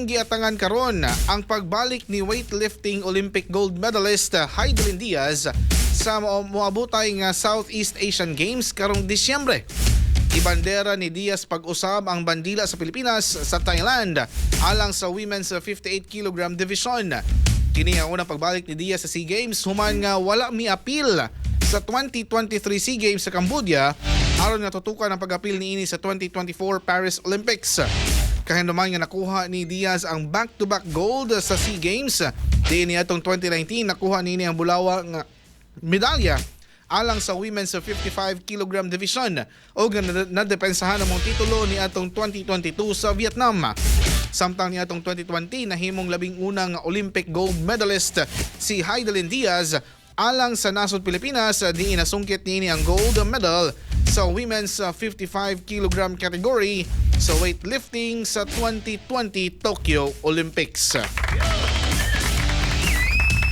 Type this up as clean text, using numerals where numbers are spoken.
Giatangan karon ang pagbalik ni weightlifting Olympic gold medalist Hidilyn Diaz sa moabutay nga Southeast Asian Games karong Disyembre. Ibandera ni Diaz pag-usab ang bandila sa Pilipinas sa Thailand alang sa women's 58 kg division. Kini ang unang pagbalik ni Diaz sa SEA Games human nga wala miapil sa 2023 SEA Games sa Cambodia aron nga tutukan ang pag-apil niini sa 2024 Paris Olympics. Kahinumduman nga nakuha ni Diaz ang back-to-back gold sa SEA Games. Diin niadtong 2019 nakuha niini ang bulawa nga medalya alang sa women's 55 kg division o nga nadepensahan ang mong titulo niadtong 2022 sa Vietnam. Samtang niadtong 2020, nahimong 11 nga Olympic gold medalist si Hidilyn Diaz alang sa nasod Pilipinas, diin nasungkit niini ang gold medal sa women's 55 kg category sa weightlifting sa 2020 Tokyo Olympics.